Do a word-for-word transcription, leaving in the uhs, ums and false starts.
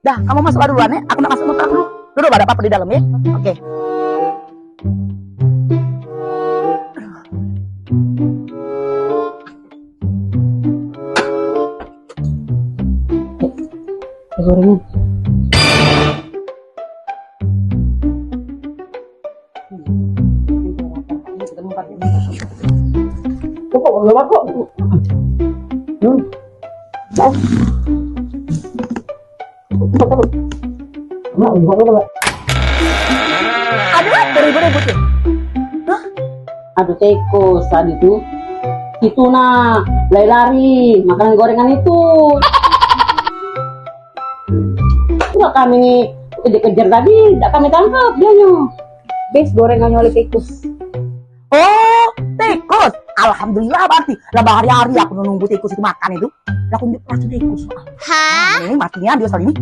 Dah, kamu masuklah duluan ya. Aku nak masuk motor dulu. Duduk pada apa di dalam ya? Oke. Gorengan. Kok, kok, kok, kok? Hmm. Ada apa ribut-ribut tu? Hah? Aduh, tikus tadi tu. Itu nah, lari-lari, makan gorengan itu. Enggak kami kejar-kejar tadi, enggak kami tangkap dia nyo. Bes gorengannya oleh tikus. Oh, tikus. Alhamdulillah berarti. Lah hari-hari aku nunggu tikus itu makan itu. Lah aku njuk racun tikus. Hah? Ini matinya dia kali ini.